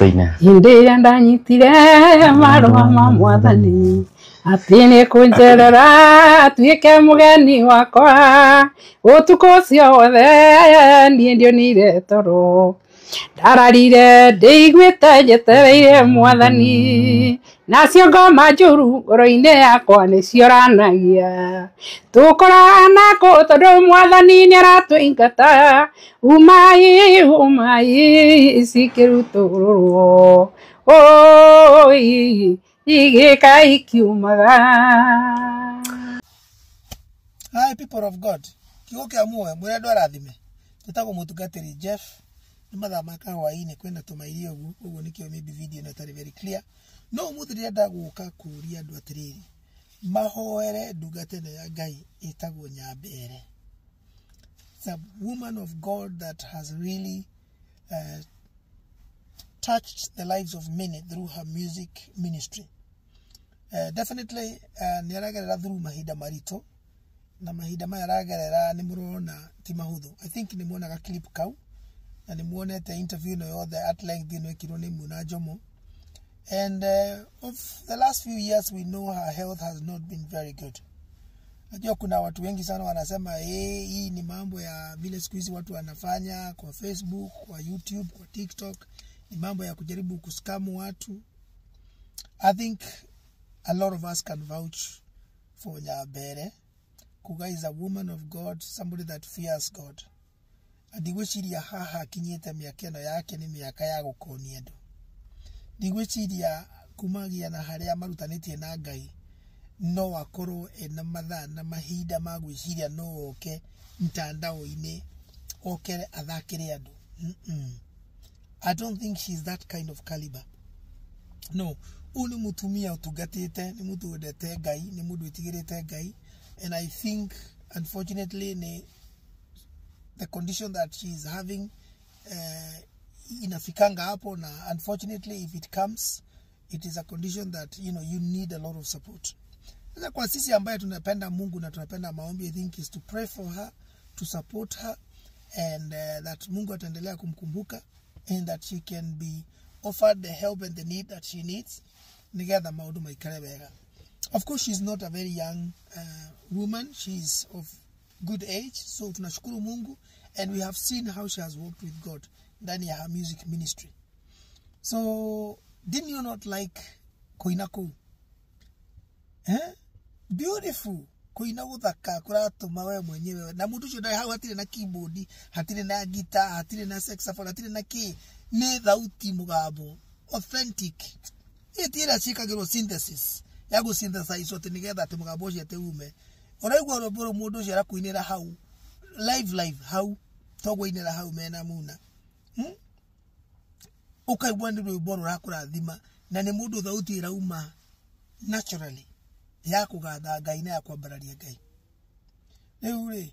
Tũine. Hĩndĩ ĩrĩa ndanyitire marũa ma mwathani atĩ nĩ kũnjerera atuĩke mũgeni wakwa, ũtukũ ũcio wothe niĩ ndionire toro, ndararire ndĩiguĩte njetereire mwathani, nacio ngoma njũru ngoro-inĩ yakwa nĩcioranagia, tũkorana kũ tondũ mwathani nĩaratũingata, umai umai cikĩrutũrũrwo, oi igĩka ikiumaga. Hi people of God. Kiugo kĩa muoyo mwĩre andũ arathime. Njĩtagwo mũtungatĩri Jeff. Nĩ mathaa ma kahwainĩ kwĩna tũmairio ũguo, ũguo nĩkĩo maybe video ĩno ĩtarĩ very clear. No ũmũthĩ ndĩrenda gũka kũria andũ atĩrĩrĩ, mahoere ndungata ĩno ya Ngai ĩtagwo Nyambere. It's a woman of God that has really touched the lives of many through her music ministry. Definitely nĩ aragerera through mahinda maritũ na mahinda maya aragerera nĩ mũrona ti mahũthũ. I think nĩ muonaga clip kau na nĩ muonete interview ĩno yothe at length ĩno ĩkirwo nĩ Muna Njomo. And of the last few years we know her health has not been very good. Najua kuna watu wengi sana wanasema eh, hii ni mambo ya vile siku hizi watu wanafanya kwa Facebook, kwa YouTube, kwa TikTok, ni mambo ya kujaribu kuskamu watu. I think a lot of us can vouch for Nyabere. Kuga is a woman of God, somebody that fears God. Na ndigwĩciria haha akinyĩte mĩaka ĩno yake nĩ mĩaka ya gũkonia andũ. Ndigwĩciria kumagia na harĩa marutanĩtie na Ngai no akorwo ena mathaa na mahinda ma gwĩciria no oke mtandao-inĩ okere athakĩre andũ. I don't think she's that kind of caliber. No, ũyũ nĩ mũtumia ũtungatĩte, nĩ mũndũ wendete Ngai, nĩ mũndũ wĩtigĩrĩte Ngai, and I think unfortunately ni the condition that she is having inafikanga hapo na unfortunately if it comes it is a condition that you need a lot of support. Sasa kwa sisi ambaye tunapenda Mungu na tunapenda maombi, I think is to pray for her, to support her, and that Mungu ataendelea kumkumbuka and that she can be offered the help and the need that she needs nigetha maundu maikare wega. Of course she's not a very young woman, she's of good age, so tunashukuru Mungu and we have seen how she has worked with God ndani ya her music ministry. So didn't you not like kuina kũu? Eh? Beautiful. Kuina guthaka kuratuma we mwenyewe na mundu ucio ndarĩ hau, hatirĩ na keyboard, hatirĩ na guitar, hatirĩ na saxophone, hatirĩ na kĩ, nĩ thauti mũgambo authentic. Ĩ ti ĩrĩa ciĩkagĩrwo synthesis ya gũ synthesize atĩ nĩgetha atĩ mũgambo ũcio atĩ ume. Ũraigua rwĩmbo rũu mũndũ ũcio arakuinĩra hau live live hau, toguo ainĩra hau mena Muna, Ũkaigua nĩ rwĩmbo rũrakũrathima na nĩ mũndũ thauti ĩrauma naturally ya kũgatha Ngai na ya kwambararia Ngai. Rĩu rĩ,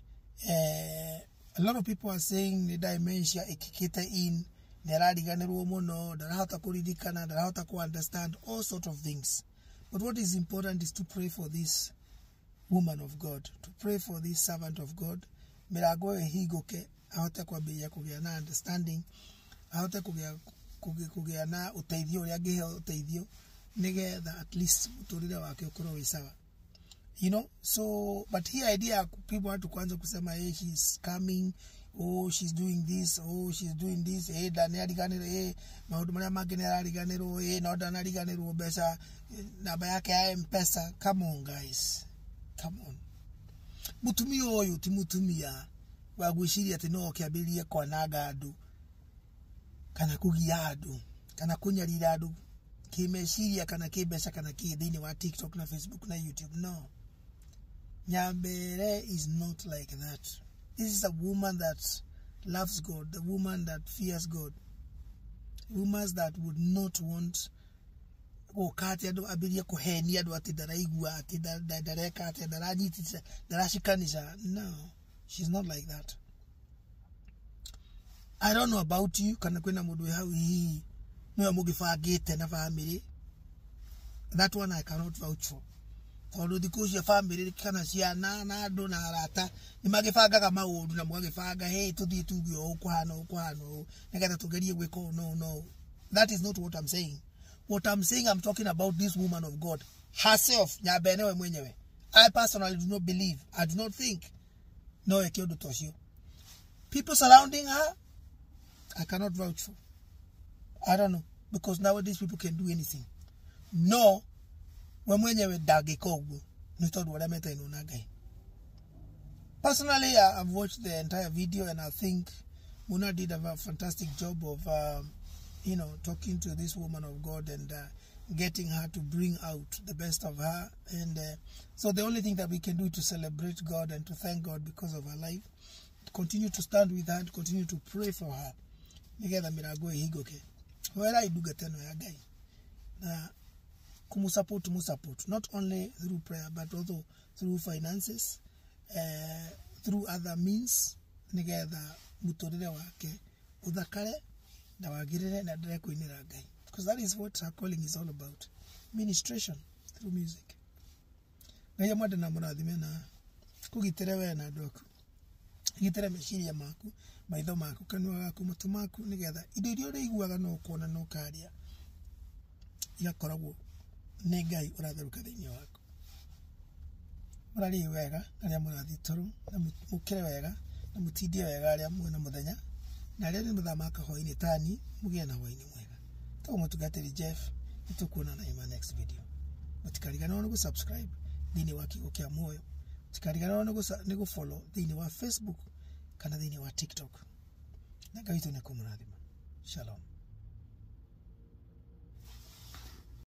a lot of people are saying nĩ dementia ĩkikĩte in, nĩ arariganĩrwo mũno, ndarahota kũririkana, ndarahota kũ understand all sort of things. But what is important is to pray for this woman of God, to pray for this servant of God, mĩrango ĩyo ĩhingũke, ahote kwambĩrĩria kũgĩa na understanding, ahote kũgĩa na ũteithio ũrĩa angĩheo ũteithio nĩgetha at least mũtũrĩre wake ũkorwo wĩ sawa. So but here idea people watu kuanza kusema hey, she's coming, oh she's doing this, oh she's doing this, hey ndani ariganĩrwo, hey maũndũ marĩa mangĩ nĩ arariganĩrwo, hey no ndanariganĩrwo mbeca, namba yake ya M-Pesa. Come on guys, come on. Mũtumia ũyũ ti mũtumia wa gwĩciria atĩ no oke ambĩrĩrie kwananga andũ kana kũgia andũ kana kũnyarira andũ kĩmeciria kana kĩmbeca kana kĩ thĩinĩ wa TikTok na Facebook na YouTube. No, Nyambere is not like that. This is a woman that loves God, the woman that fears God, woman that would not want gũka atĩ andũ ambĩrĩrie kũhenia andũ atĩ ndaraigua, atĩ ndareka, atĩ ndaranyitĩte, ndarashikanisha. No, she's not like that. I don't know about you, kana kwĩna mũndũ wĩ hau hihi nĩwe mũgĩbangĩte na family. That one I cannot vouch for. Tondũ thikũ icio family kana ciana na andũ na arata nĩ magĩbangaga maũndũ na mũgagĩbanga, hey, tũthiĩ tuge ũũ kũhana ũũ kũhana ũũ nĩgetha tũgerie gwĩka ũũ no no. That is not what I'm saying. What I'm saying, I'm talking about this woman of God herself, Nyabene we mwenyewe. I personally do not believe, I do not think no eke ũndũ ta ũcio. People surrounding her, I cannot vouch for. I don't know, because nowadays people can do anything. No we mwenyewe ndangĩka ũguo nĩ tondũ arĩa metainwo na Ngai. Personally, I've watched the entire video and I think Muna did a fantastic job of talking to this woman of God and getting her to bring out the best of her. And so the only thing that we can do is to celebrate God and to thank God because of her life. Continue to stand with her and continue to pray for her. Nigetha mirango ihinguke. Hoera ndungata ĩno ya Ngai. Na kumusupport, musupport, not only through prayer but also through finances, through other means, nigetha muturire wake uthakare na wagirire na endelee kuinira Ngai, because that is what her calling is all about, ministration through music. Ngai amwende na mũrathime na kũgitĩre we na andũ aku, gitĩre meciria maku, maitho maku, kanua gaku, matũ maku, nĩgetha indo iria ũrĩiguaga na ũkona na ũkaria igakoragwo nĩ Ngai ũratherũka thĩinĩ waku. Mũrarĩe wega arĩa mũrathiĩ toro, na mũkĩre wega na mũtindie wega arĩa mwĩna mũthenya, na arĩa nĩ mathaa ma kahwainĩ tani mũgĩe na hwainĩ mwega. Tagwo mũtungatĩri Jeff, nĩtũkuonana in my next video. Mũtikariganĩrwo nĩ gũ-subscribe thĩinĩ wa Kiugo kĩa Muoyo, mũtikariganĩrwo nĩ gũ-follow thĩinĩ wa Facebook kana thĩinĩ wa TikTok. Na Ngai witũ nĩekũmũrathima. Shalom.